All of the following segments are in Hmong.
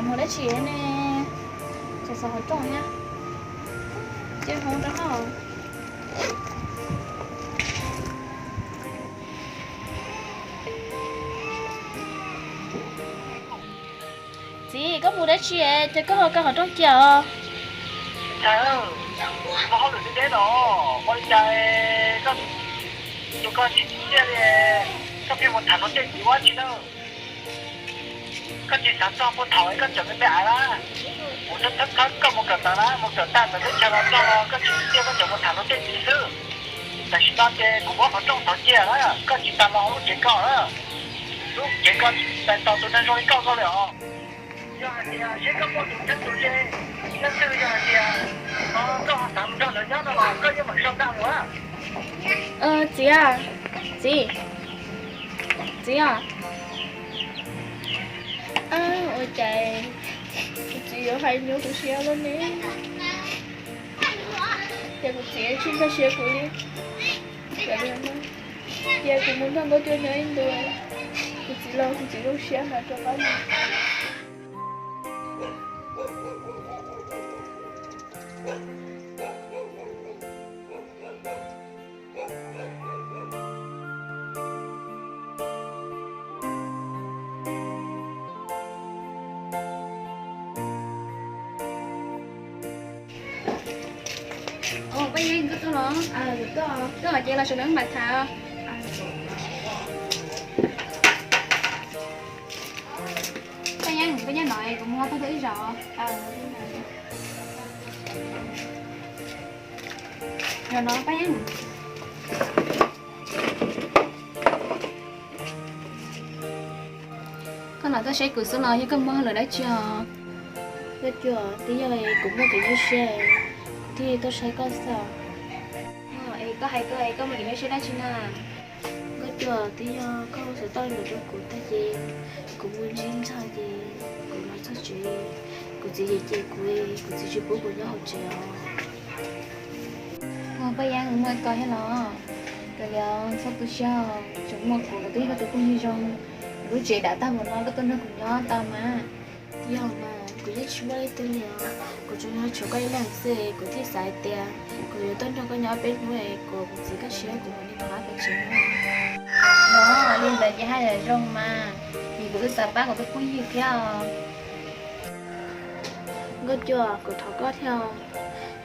Mus dab tsi ne? Tseem xav qhov rooj thiab. Cia hauv rau no. Txiv, koj mus dab tsi es koj ho kaw qhov rooj cia os? Ntxhais, muaj hauj lwm deb deb no, ua li cas koj, tus koj tsis txiaj li, koj pheej mus tham luag tej txiv ua dab tsi na? Koj tsis xav txog puag thaum es koj tseem me me ais lawm, kuv thab thab koj mus kawm ntawv lawm, mus kawm tag ntawm teb chaws los txog los koj tsis txiaj, koj tseem mus tham luag tej txiv xwb. Tam sim no ces kuv muab qhov rooj thov cia lawm, koj tsis tas los hauv lub tsev koj lawm. Lub tsev koj tsis tais tos tus neeg zoo li koj ko li os. Yog hais tias seb koj muaj tus kheej tus ze, leej twg yog hais tias koj ho xav mus nrog lawv nyob no los koj yeej meem sau ntag mus. Txiv, txiv, txiv, ua cas kuv txiv yuav hais nyuaj kuv siab lawm ne? Ces kuv txiv tsis nkag siab kuv li. Cia kuv mus nrog Nkauj Cuab nyob ib ntus, kuv txiv los kuv txiv zoo siab mas rov qab mus. Paj Yeeb, koj tuaj los? Koj los ces los saum no mam tham. Paj Yeeb, koj nyob no kuv mus tau ib zaug. Zaum no Paj Yeeb. Koj los tuaj saib kuv xwb los yog koj muaj hauj lwm dab tsi os? Nkauj Cuab, twb yog kuv muaj kev nyuaj siab thiaj tuaj saib koj xwb. Es koj hais tuaj es koj muaj kev nyuaj siab dab tsi na? Nkauj Cuab, twb yog koj hu xov tooj los rau kuv tag ces kuv mus ntsib ntxhais ces kuv los txog tsev, kuv txiv cem cem kuv, kuv txiv tsis pub kuv nyob hauv tsev os. Paj Yeeb, muaj ib qho thiab los, koj txhob tu siab, tseem muaj kuv los twb yog koj tus phooj ywg zoo, lub tsev dam tag npaum no koj tuaj nrog kuv nyob tau mas. Yog mas kuv yeej tsis muaj leej twg li os, kuv tsuas yog tshuav koj ib leeg xwb, kuv thiaj xav hais tias kuv yuav tuaj nrog koj nyob peb hnub es kuv, kuv txiv kaj siab kuv mam li mus pem tsev no. Los li ntawd ces haj yam zoo mas, vim kuv twb xav pab kuv tus phooj ywg thiab os. Nkauj Cuab, kuv thov koj thiab os,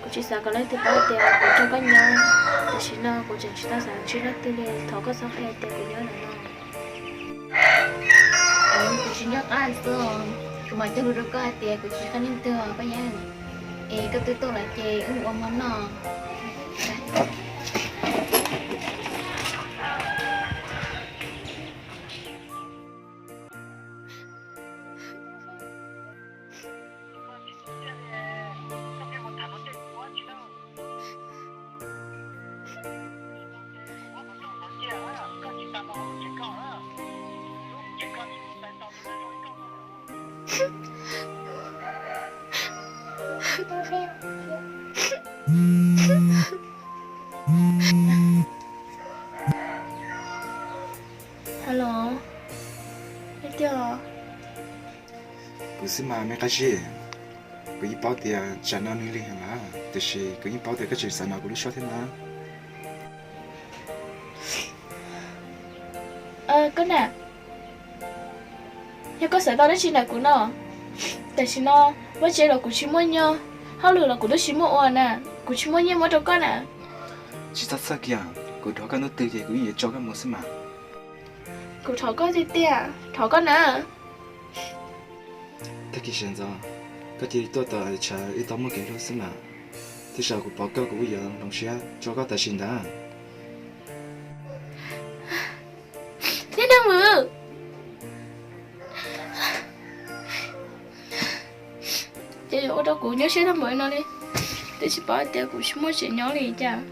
kuv tsis xav kom leej twg paub tias kuv nrog koj nyob, tam sim no kuv tseem tsis tau xav ntsib leej twg li, thov koj txhob qhia tias kuv nyob ntawm no. Kuv tsis nco qab xwb, kuv mam cog lus rau koj hais tias kuv tsis qhia leej twg, Paj Yeeb. Es koj twb tuaj lawm ces wb mus ua mov noj. Hello, Ib Tiag. Kuv xwb mas me qab zib. Kuv yeej paub tias tsam no nws lig heev lawm, tiam sis kuv yeej paub tias koj tseem xav nov kuv lub suab thiab na. Koj na, yog koj xav tau dab tsi ntawm kuv no, tam sim no vaj tsev los kuv tsis muaj nyob, hauj lwm los kuv twb tsis muaj ua na, kuv tsis muaj nyiaj muab rau koj na. Tsis txhob txhawj kiag, kuv nrog koj hnub twg ces kuv yeej yuav tso koj mus xwb mas. Kuv thov koj tiag tiag, thov koj na. Tag kis sawv ntxov koj cia li tuaj tod, tsam wb tau muaj kev hlub xwb mas. Tej zaum kuv pom koj kuv yuav hloov siab tso koj tam sim ntawd. Thiab nag mus, ces yuav ua rau kuv nyuaj siab tag npaum no li. Twb tsis paub tias kuv tsis muaj tsev nyob li cas.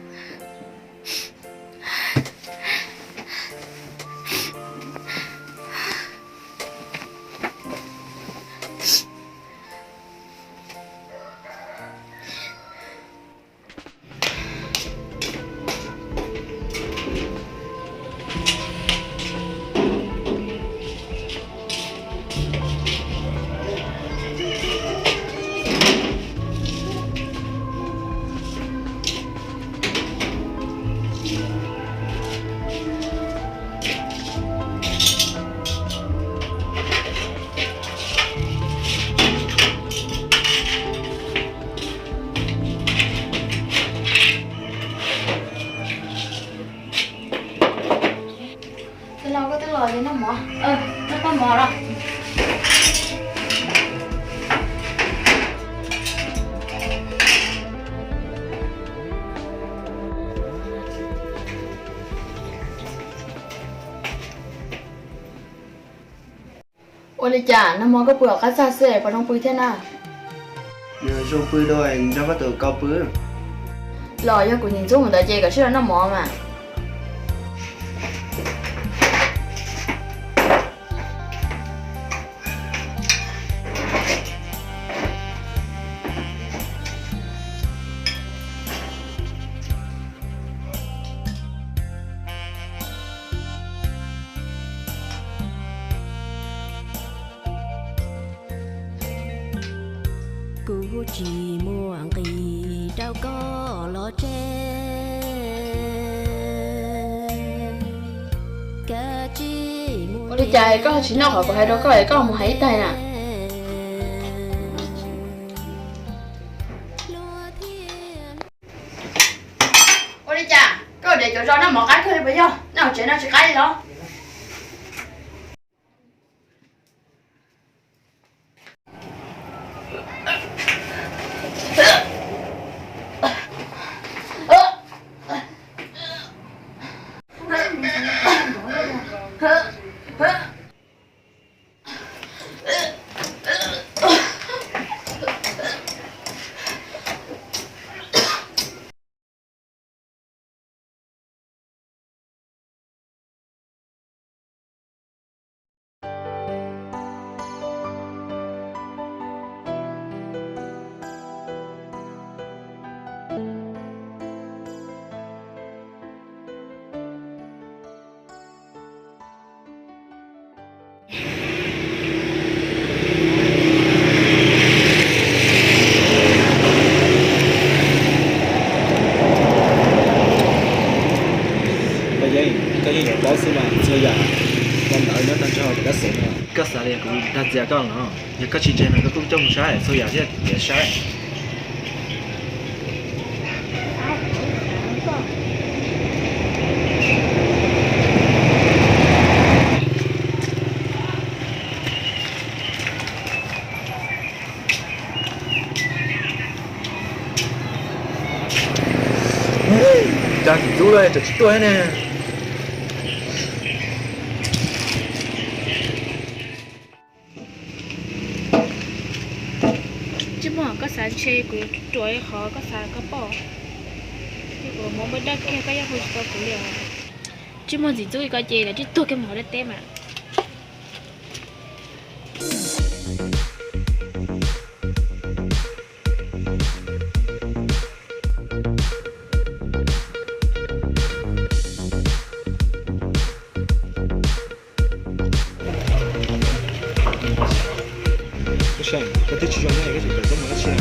Ua li cas nag hmo koj pw hauv qab txaj xwb puas zoo pw thiab na? Nws zoo pw dua, nrog koj tus ko pw. Los yog kuv ntxub mus ntawd ces kom sib los noj mov mas. Kuv tsis muaj nqis rau koj los tseg. Ua li cas koj tsis noj qhov kuv hais rau koj es koj mus hais ib tag na? Ua li cas koj de cov zos noj mov qab kawg li puas yog? Noj hauv tsev no tsis qab li los? Koj yeej, koj yeej yuav paub xwb mas txhua yam los ntawd nyob tag nrho rau koj xeem no. Koj xav li kuv dag ntxias koj no, yog koj tsis ntseeg no koj kuj coj mus saib txhua yam thiaj tiav saib. Cas txiv tub lawm tseem tsis tuaj thiab ne? Tsis muaj, koj xav ntshe kuv ruam li qhov koj xav koj pom. Ces kuv muab npau dawb kiag koj yeej hu tsis tau kuv li os. Tsis muaj, txiv tub li ko ces lawv twb tuag kiag mus hauv dab teb mas. Koj twb tsis zoo ne, koj tseem tawm tuaj mus dab tsi?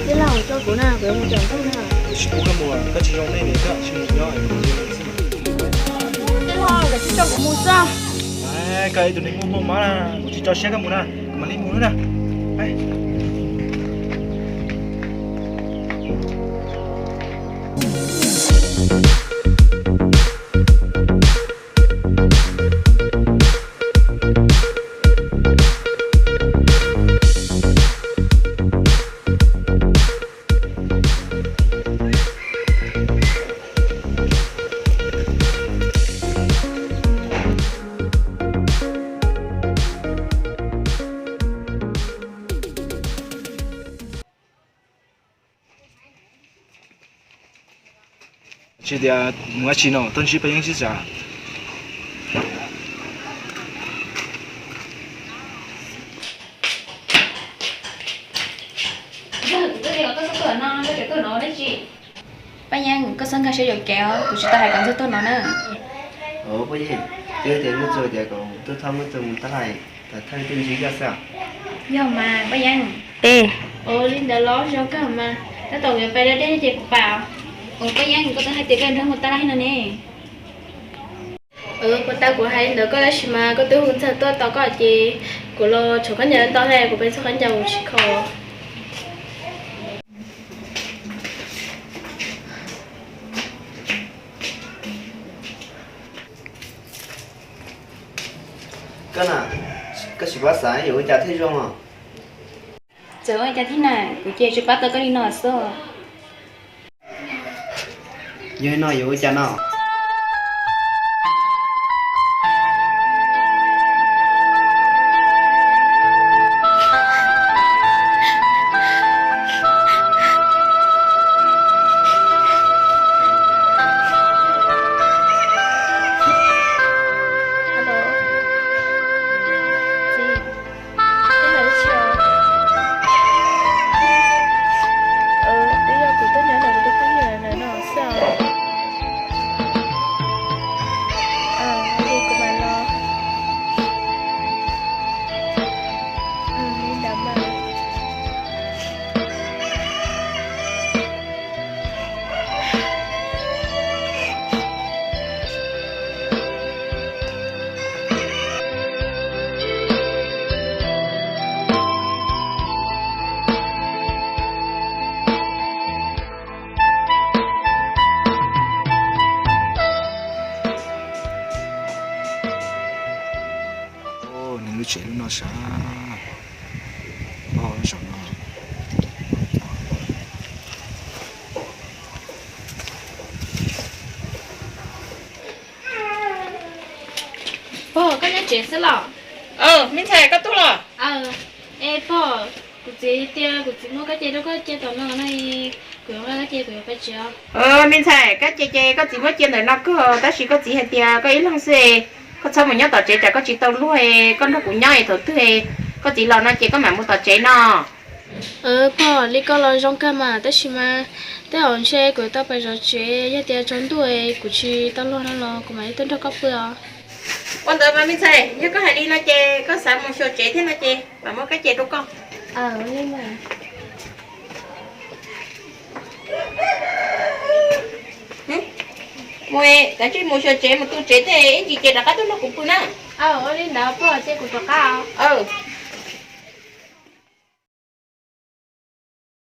Tij laug, tso kuv na, kuv yuav mus tom ntug na. Kuv tsis pub koj mus, koj tsis zoo ne, koj tsis mus nyob xwb. Tij laug, koj tsis tso kuv mus xwb. Koj ib tug neeg muaj muaj mob na, kuv tsis tso siab koj mus na, kuv mam li mus na. Tsis tias mus dab tsi no, tuaj ntsib Paj Yeeb sib tsam. Paj Yeeb, koj txhob nkag siab yuam kev os, kuv tsis tau hais kom Ntxawg tuaj no na. Paj Yeeb, twb tias Ntxawg tias kom Ntxawg thauj Ntxawg mus tab lais, thauj Ntxawg ntsib koj xwb. Yog mas Paj Yeeb. Ua li ntawd los zoo kawg mas, tab tom yuav pais da dej ces kuv pam. Ua Paj Yeeb, koj twb hais tias koj nrog mus tab lais no ne. Puas tas kuv hais li ntawd koj tab sis mas koj twb hu Ntxawg tuaj tos koj ces kuv los tshuav khaub ncaws ntau thiab kuv pheej txog khaub ncaws kuv tsis kho. Koj na, koj tsis paub xav yuav ua cas thiaj zoo os? Txawm ua cas thiab na, kuv ces tsis pab tau koj li no xwb. Yog li no yuav ua cas no? Sab, pog, zaum no. Pog, koj nyob tsev xwb los? Me ntxhais, koj tuaj los? Es pog, kuv txiv tias kuv txiv muab koj ce rau koj cia tom no no, kuv yuav nqa koj ce kuv yuav pais tsev os. Me ntxhais, koj ce ces koj txiv muab cia ntawm no kawg, tab sis koj txiv hais tias koj ib leeg xwb, koj txhob mus nyob tom tsev tsam koj tsis tau luag, koj nrog kuv nyob es thaum twg koj txiv los no ces koj mam mus tom tsev no. Pog, li koj los zoo kawg mas, tab sis mas tej zaum ntshe kuv yuav tau pais zov tsev, yog tias tsaus ntuj kuv tsis tau luag no los kuv mam li tuaj nrog koj pw os. Ua ntawd mas me ntxhais, yog koj hais li no ces koj xav mus xyuas tsev thiab no ces mam muab koj ce rau koj. Mus, kav tsij mus xyuas tsev, mus tu tsev tej ib ntsis ces rov qab tuaj nrog kuv pw na. Ua li ntawd pog, ces kuv rov qab os.